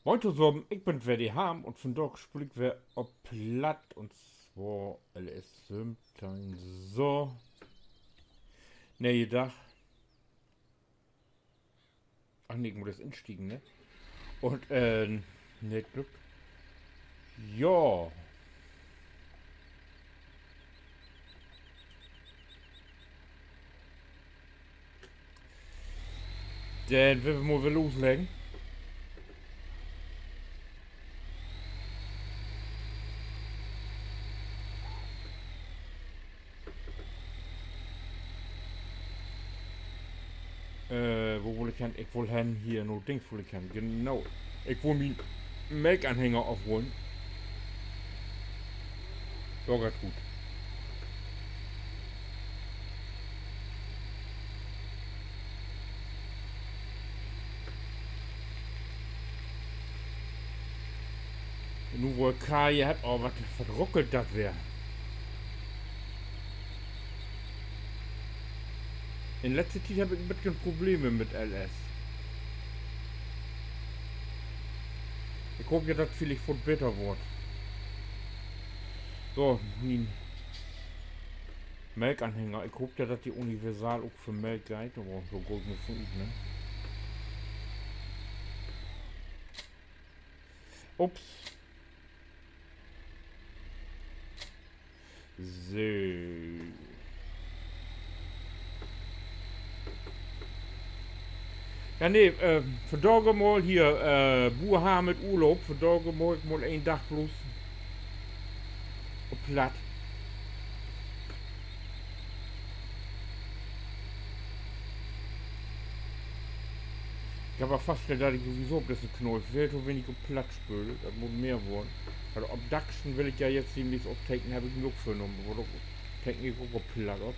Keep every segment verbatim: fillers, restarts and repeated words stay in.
Moin tosamen, ik bün weer de Harm un vandaag speel ik weer op Platt un zwar L S söventeihn. So. Nee'e Dag. Ach nee, ik mutt eerst instiegen, ne? Un, äh, nee, Glück. Ja. Denn wüllt wi mal weer losleggen. Äh, wo wull ik hen? Ik wull hen hier, na Dings wull ik hen. Genau. Ik wull mien Melkanhänger afholen. Ja, geiht goot. Nu, wo ik Kaje hebb, oh, wat, wat ruckelt dat weer. In letzte Tiet hebb ik en beten Probleme mit L S. Ik hoop ja, dat villicht foorts beter word. So, mien Melkanhänger. Ik hoop ja, dat de universal ok för Melk geiht, aver dor gah ik mal vun ut, ne? Ups. So. Ja, nee, äh, vandaag mal hier, äh, Buur Harm mit Urlaub. Vandaag maak ik mal een Dag bloots op Platt. Ik heff al faststellt, dat ik sowieso op dissen Kanal veel to wenig op Platt speel. Dat mutt mehr worrn. Also Obduction will ik ja jetzt demnächst opteken, heff ik mi ok vörnahmen. Dor teken ik ok op Platt op.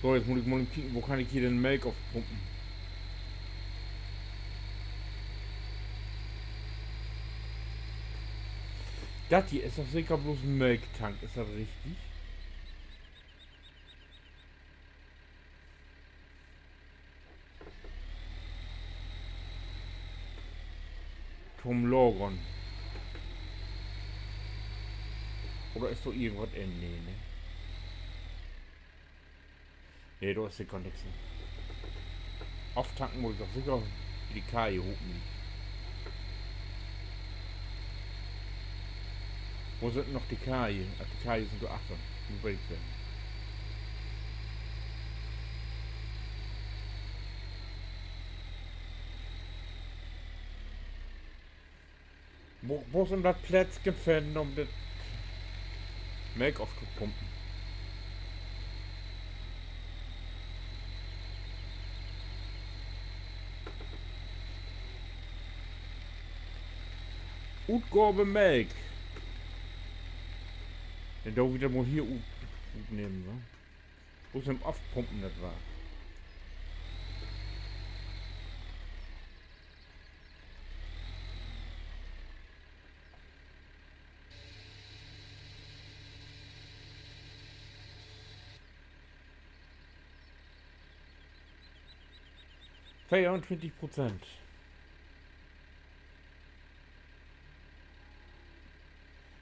So, jetzt mutt ik mal even kieken, wo kann ik hier denn Melk ofpumpen? Dat hier is doch seker bloots en Melktank, is dat richtig? To'n Lagern. Oder is dor irgendwat in? Nee, ne? Nee, dor is seker nix in. Aftanken mutt ik doch seker bi de Kaje, hopentlich. Wo sünd noch de Kaje? Ach, de Kaje sünd dor achtern. Nu weet ik weer. Mutt bloots dat Plätzken finnen, üm de Melk oftopumpen. Utgabe Melk. Denn doot wi dat mal hier ut-, utnehmen, wa? Bloots üm afpumpen, dat warrt. Veeruntwintig Prozent.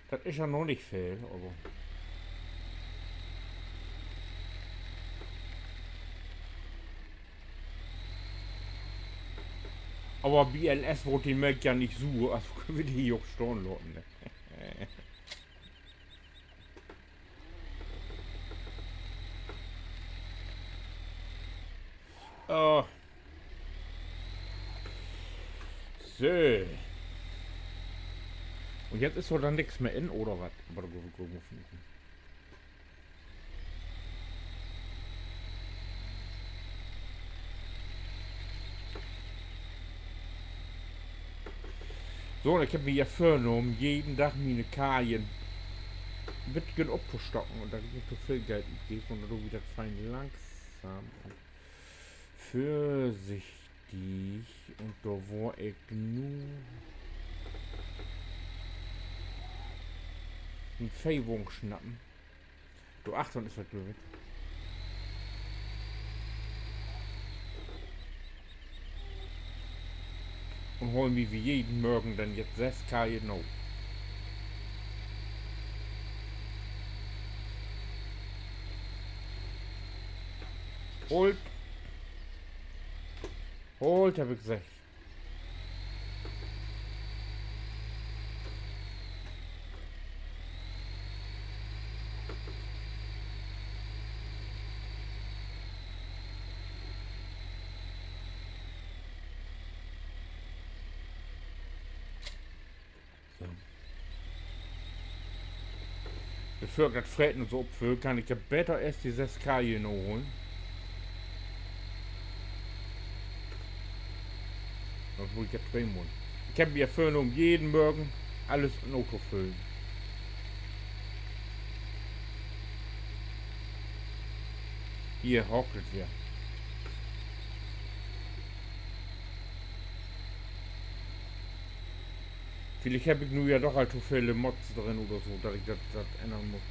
Dat is ja noch nich veel, aver, aver bi L S warrt de Melk ja nich suur, also köönt wi de hier ok stahn laten, ne? Äh. So. Un jetzt is dor denn nix mehr in, oder wat? Aver dor glööv ik, glööv ik mal vun ut. So, un ik heff mi ja vörnahmen, jeden Dag miene Kajen en beten optostocken un dat ik nich to veel Geld utgeev, un dat do wi dat fein langsam un vörsichtig. Un dor warr ik nu en Veehwagen snappen. Dor achtern is dat, glööv ik. Un haal mi wie jeden Morgen denn jetzt söss K no. Halt! Halt, heff ik seggt. So. Bevör ik dat Freten so opfüll, kann ik ja beter eerst de söss K hier noch holen. Dat mutt ik ja tweemal. Ik heff mi ja vörnahmen, jeden Morgen allens no to füllen. Hier haakt dat weer. Villicht heff ik nu ja doch al to vele Mods drin oder so, dat ik dat, dat ännern mutt.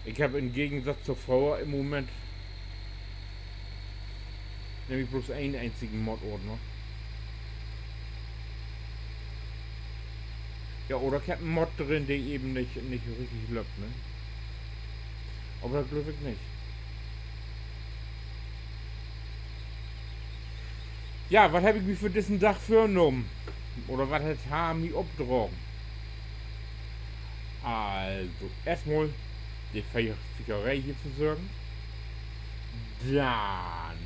Ik heff in Gegensatz to fröher in Moment nämlich blots een eenzigen Mod-Ordner. Ja, oder ik heff en Mod drin, de even nich, nich richtig löppt, ne? Aver dat glööv ik nich. Ja, wat heff ik mi för dissen Dag vörnahmen? Oder wat hett Harm mi opdragen? Also, eerstmal de Ve-, Viecheree hier versörgen. Denn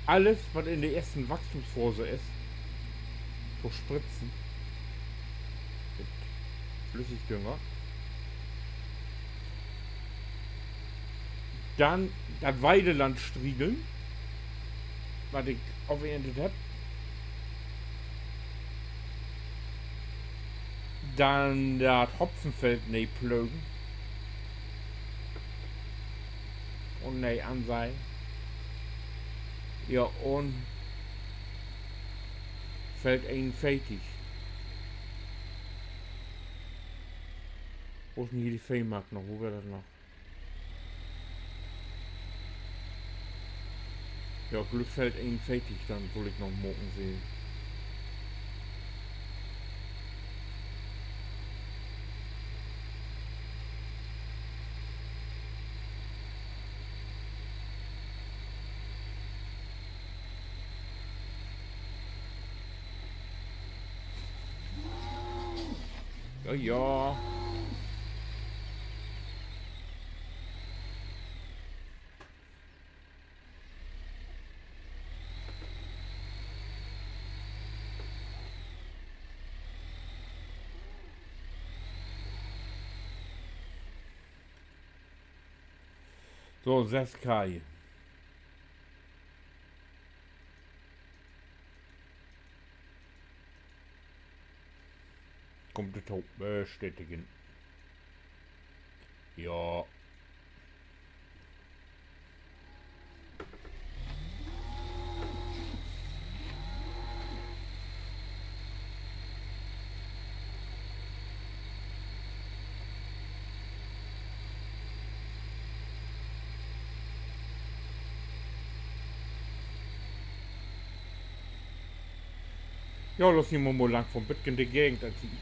allens, wat in de eersten Wachstumsphase is, to spritzen. Mit Flüssigdünger. Denn dat Weideland striegeln, wat ik aferntet hebb. Denn dat Hopfenfeld nee plögen. Un nee anseien. Ja, un Feld eenunveertig. Wo is denn hier de Veemarkt noch? Wo weer dat noch? Ja, Glückfeld eenunveertig, denn wull ik noch maken, sehn. Ja, ja. So, söss K. Kummt de to, äh, Städtchen. Ja. Ja, los, hier mal, mal lang vun Bitken de Gegend ankieken.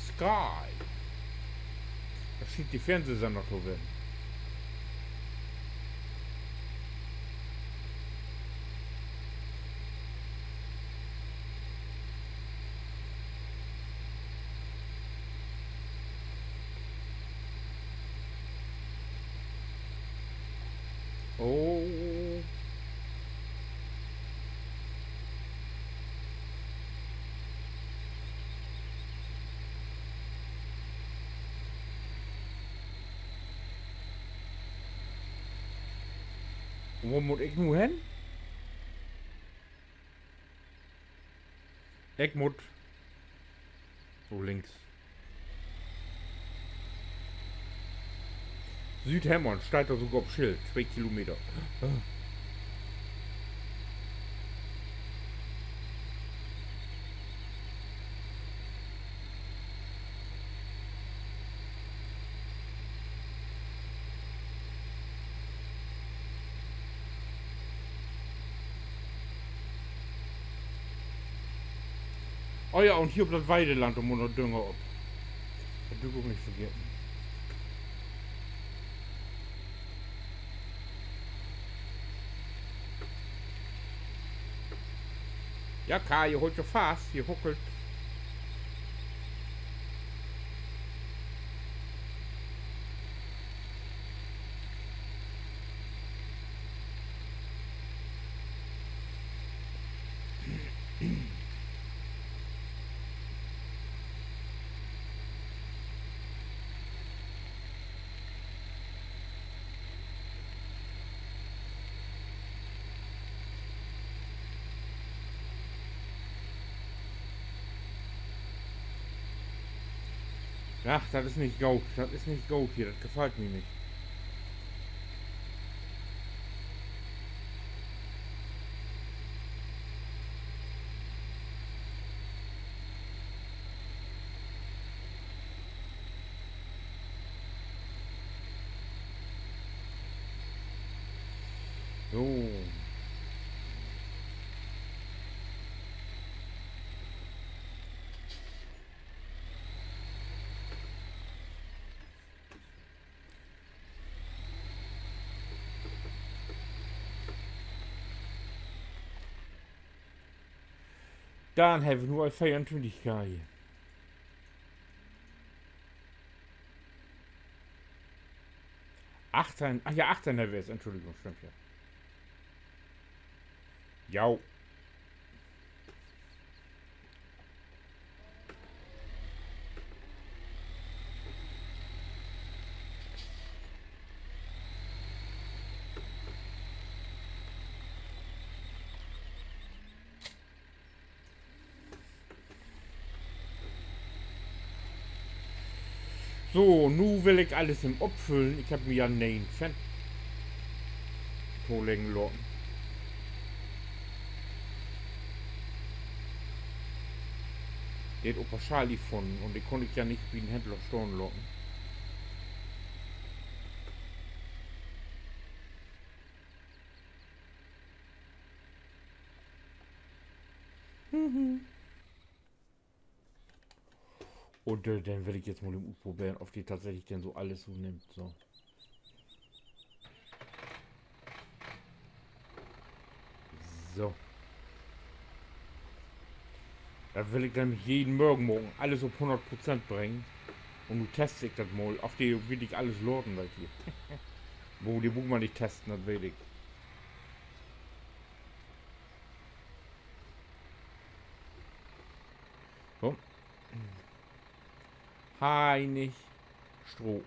Sky. Dat schient de Fernsehsender to ween. Oh. Un wo mutt ik nu hen? Ik mutt so links. Südhemmern, steiht dor sogor op Schild, twee Kilometer. Oh ja, un hier op dat Weideland, dor mutt noch Dünger op. Dat dürv ik ok nich vergeten. Ja, Kai, hool di fast, hier huckelt. Ach, dat is nich goot. Dat is nich goot hier. Dat gefallt mi nich. So. Denn hebbt wi nu al veeruntwintig K hier. Achtteihn, ach ja, achtteihn hebbt wi eerst, Entschuldigung, stimmt ja. Ja. So, nu will ik allens even opfüllen. Ik hebb mi ja nee'en Cent toleggen laten. De hett Opa Charlie funnen un de kunn ik ja nich bi den Händler stahn laten. Un, äh, denn will ik jetzt mal even utproberen, of de tatsächlich denn so allens so nimmt, so. So. Dat will ik denn jeden Morgen maken, allens op hunnert Prozent bringen. Un nu test ik dat mal, of de wirklich allens laten deit hier. Wo, de bruukt man nich testen, dat weet ik. So. Heinig Stroh.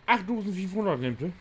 Achtdusendfiefhunnert nimmt he.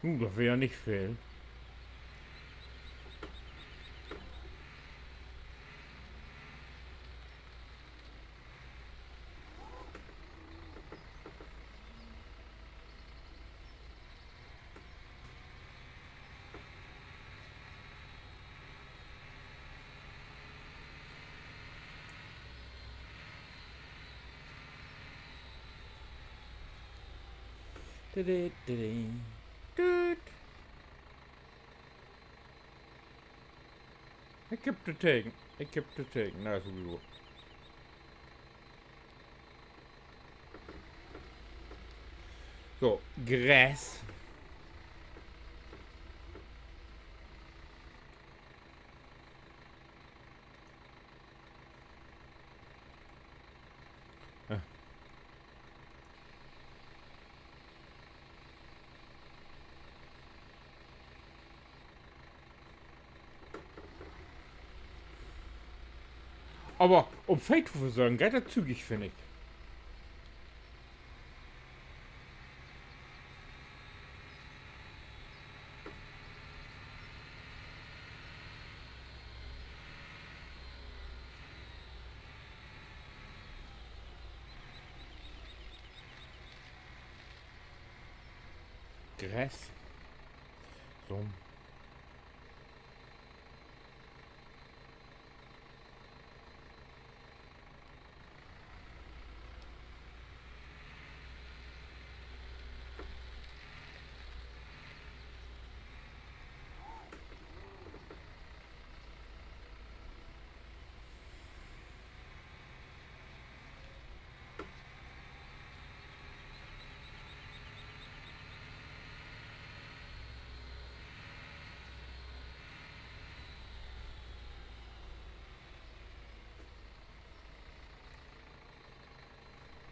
Nu, dat weer ja nich veel. Didi, didi. Düt. Ik heff de tegen. Ik heff de tegen. Na, is sowieso. So, Gras. Aver üm Vee to versörgen, geiht dat zügig, finn ik. Gras. So.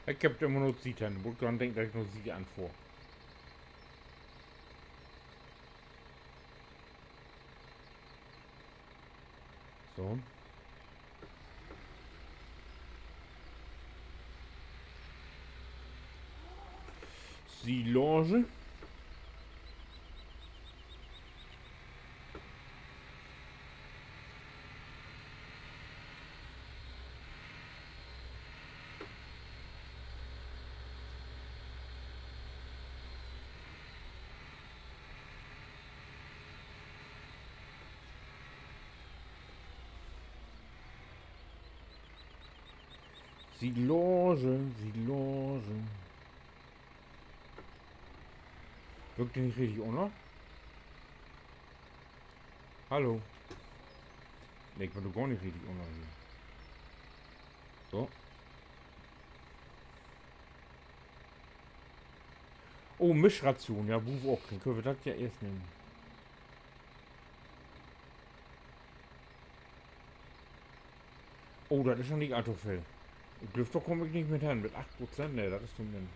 Ik heff immer noch Siet hen. Mutt dran denken, dat ik noch Siet anfohr. So. Silage. Silage, Silage. Wirkt de nich richtig ünner? Hallo? Nee, ik bün doch gor nich richtig ünner hier. So. Oh, Mischration. Ja, bruuk wi ok. Denn köönt wi dat ja eerst nehmen. Oh, dat is noch nich all to veel. Ik glööv, dor kaam ik nich mit hen. Mit acht Prozent, nee, dat is to min.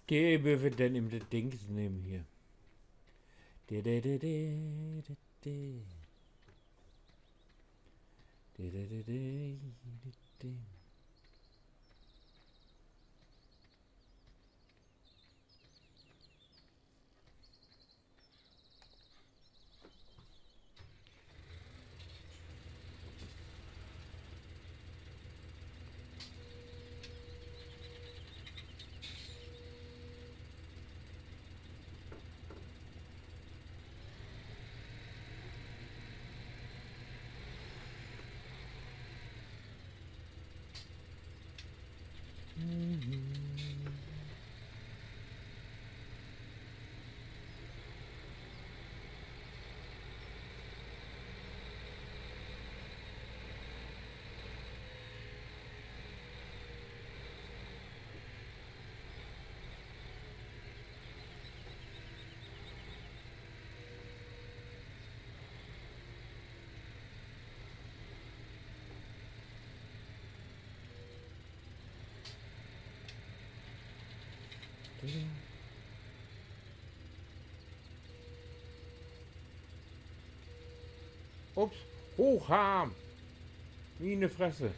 De bööt wi denn in dat Dings nehmen hier. De, de, de, de, de, de. De, de, de, de, de, de. Ups, hooch, Harm! Miene Fresse.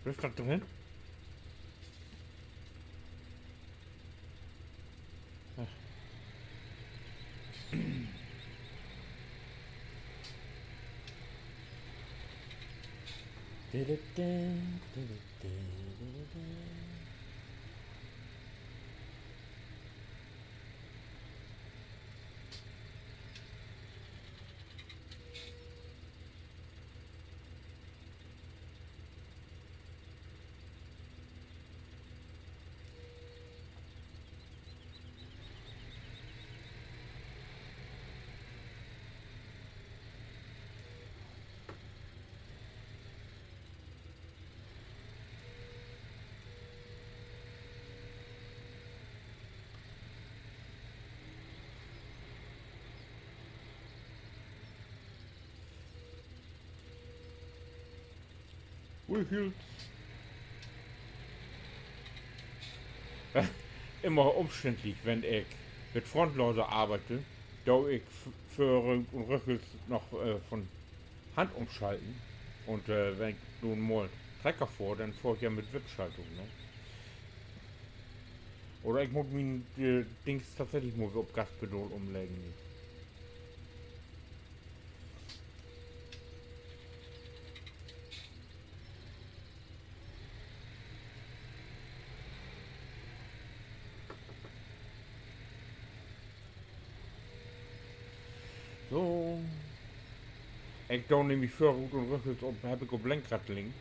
Blifft dat drin? Ach. Ui, Hills. Immer umständlich, wenn ik mit Frontlader arbeite, do ik v-, Vörrück un Rückwärts noch, äh, von Hand umschalten. Un, äh, wenn ik nu mal Trecker fohr, denn fohr ik ja mit Wippschaltung, ne? Oder ik mutt mien, äh, Dings tatsächlich mal weer op Gaspedal umleggen. So. Ik do nämlich Vörrut un Rückwärts op, hebb ik op Lenkrad liggen.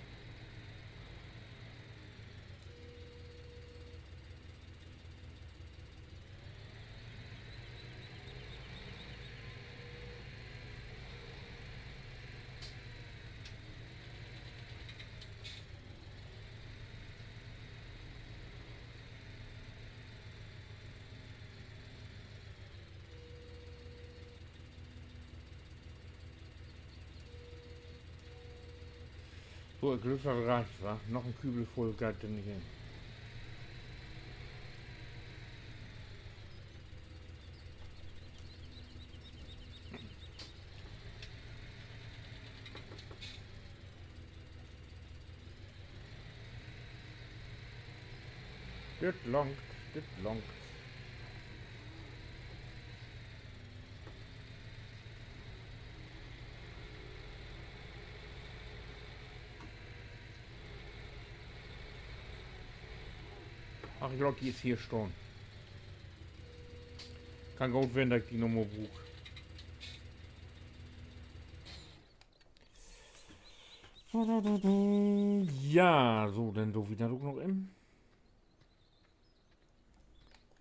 So, ik glööv, dat reckt, wa? Noch en Kübel vull geiht dor nich in. Dit langt, dit langt. Ach, ik glööv, de is hier stahn. Kann goot ween, dat ik de noch mal bruuk. Ja, so, denn doot wi dat ok noch in.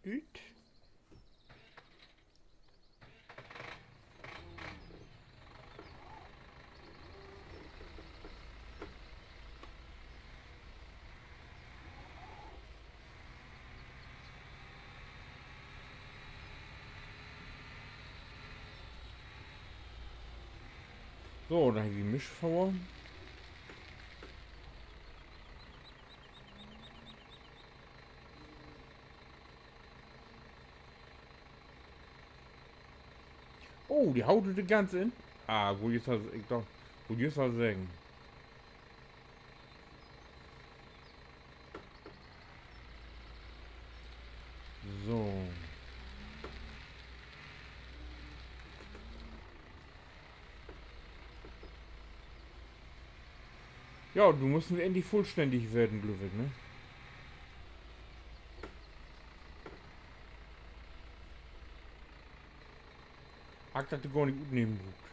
Ut. So, denn hebbt wi Mischfoder. Oh, de haut de ganz in. Ah, wull jüst, ik doch, wull jüst seggen. So. Ja, nu müssen wi endlich vullstännig weren, glööv ik, ne? Harr ik dat gor nich utnehmen bruukt.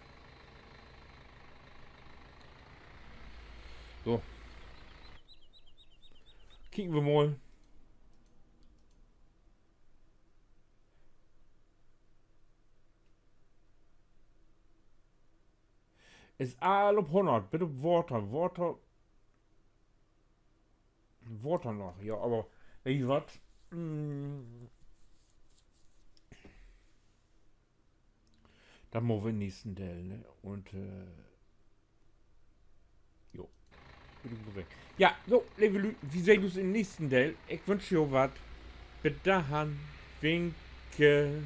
So. Kieken wi mal. Is all op hunnert, bit op Water. Water, Water noch, ja, aver weet ji wat? Mm. Dat maakt wi in'n neegsten Deel, ne? Un, äh, jo. Ja, so, leve Lüüd, wi seht us in'n neegsten Deel. Ik wünsch jo wat. Bit dorhen. Winke.